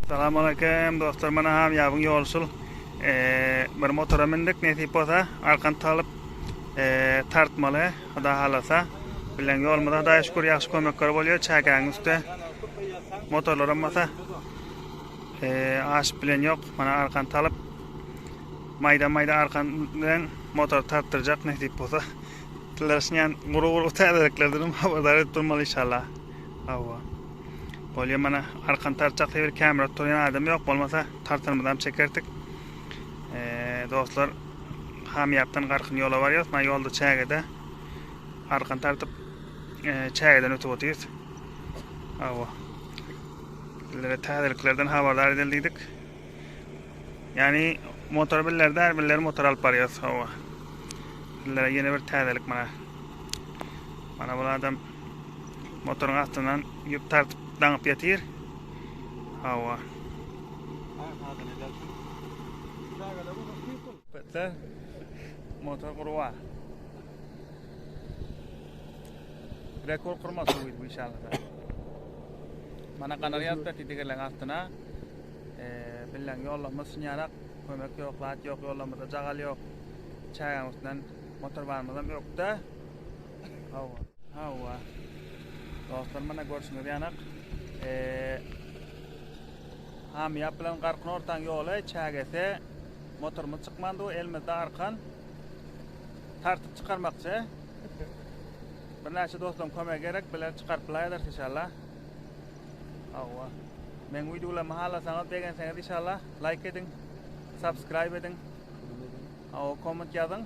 Salam aleyküm dostlar mana ham ýabyň ýoly şul bir motora mindik nesip bolsa arkan talyp tartmaly Huda halasa bilen ýolumyza Hudaýa şükür ýagşy kömekler bolýar çägäň üstü motorlaram bolsa aşyp bilen ýok mana arkan talyp maýda maýda arkan bilen motor tartdyrjak nesip bolsa sizler şunýan guru guru täzeliklerden habardar edip durmaly inşallah Hawa. Bolýa mana arkan tartjak sebir kamera oturýan adam ýok bolmasa tartanymyzam çekerdik. Eee dostlar Hamyýapdan garkyn ýola barýas. Mana ýolda çägede arkan tartyp çägeden ötüp otyrys. Hawa. Sizlere täzeliklerden habardar edeli diýdik. Ýani motor biller däl, biller motor alyp barýas. Hawa. Sizlere ýene bir täzelik mana. Mana bu adam Motoryň astyndan ýüp tartyp daňyp ýatyr. Hawa. Betde motor gurwa. Rekord kurmasy bu bu inşallah. Mana ganar ýazyp ýatyr digerleň astyna. Eee bilen ýollamyz şunýarak kömek ýok, zat ýok, ýollamyzda jagal ýok. Çägäň üstünden motor barymyzam ökde. Hawa. Hawa. Dostlar mana görşüňiz ýanak. Eee Hamyýap bilen Garkyn ortaň ýoly çägesi motorymyz çykman dur, elimizde arkan tartyp çykarmakçy. Birnäçe dostlaryň kömegi gerek, biler çykaryp bilaýarys inşallah. Hawa. Meň wideolarymy halasaňyz, begenseňiz inşallah laýk ediň, subscribe ediň. Hawa komment ýazyň.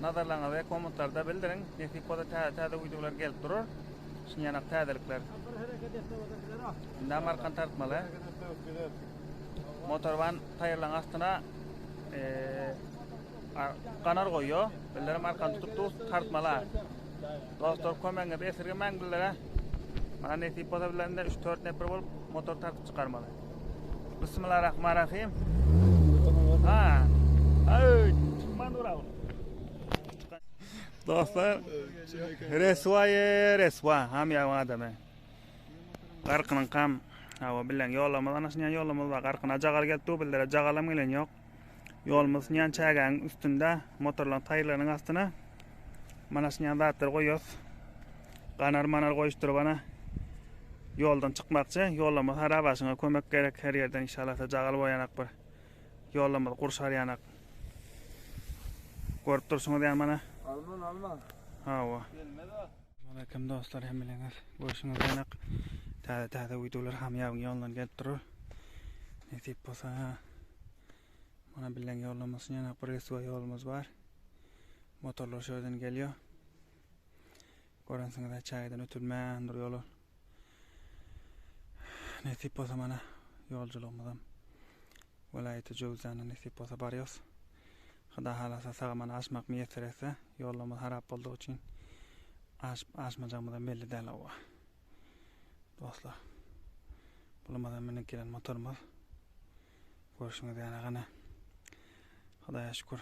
Nazarlaryňyzy kommentlarda bildiriň. Nesip bolsa täze täze wideolar gelip durur. Şunýanak täzelikler. Indem arkan tartmaly. Motorban taýyrlaň astyna ganar goýýo. Billerem arkan tutup dur tartmaly. Dostlar kömegiňizi esirgemäň bizlere. Mana nesip bolsa bizler indi 3-4 nefer bolup motor tartyp çykarmaly. Bismillahirrahmanirrahim. Ha. Ay, çykman dur abi. Dostlar, reswa ye reswa. Ham ya adamy. Garkynyň kam. Hawa bilen ýolumyz ana şunýan ýolumyz bar. Garkyna jagal gelip dur bizlere jagalam gelen ýok. Ýolumyz şunýan çägäniň üstünde motorlaryň taýlarynyň astyna mana şunýan zatlar goýýas. Ganar manar goýuşdyryp ana ýoldan çykmakçy. Ýolumyz harap aşyňa kömek gerek her ýerden inşallah jagal boýanak bir ýolumyz gurşar ýanak. Görüp durşuňyz ýa mana. Alman alman. Hawa. Gelmez Aleyküm dostlar hemmeleriňiz. Görüşüňiz ýanak. Täze täze wideolar ham ýabyň ýolundan gelip durur. Nesip bolsa mana bilen ýolumyz ýanak bir reswa ýolumyz bar. Motorlar şu ýerden gelýär. Görensiňiz çägeden ötülmän dur ýola. Nesip bolsa mana ýolculugymyzam welaýaty Jöwzana nesip bolsa barýas. Huda halasa sag-aman aşmak miýesser etse, ýollarymyz harap boldugy üçin aşyp aşmajagymyzam belli däl hawa. Dostlar, bulumyzam münüp gelen motorymyz. Görşüňiz ýaly gana. Hudaýa şükür.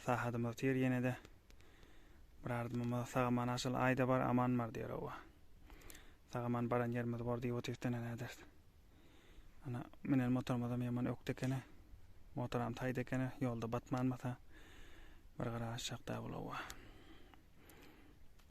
Sahadymyz tir ýene-de bir ardymymyz sag-aman aşyl aýda bar, aman bar diýer hawa. Sag-aman baran ýerimiz bor diýip otyrys-da näderis. Ana, minen motorymyzam ýaman ökde ekeni. Motoram taýda ekeni, ýolda batman masa. Bir gara aşak da bulawa.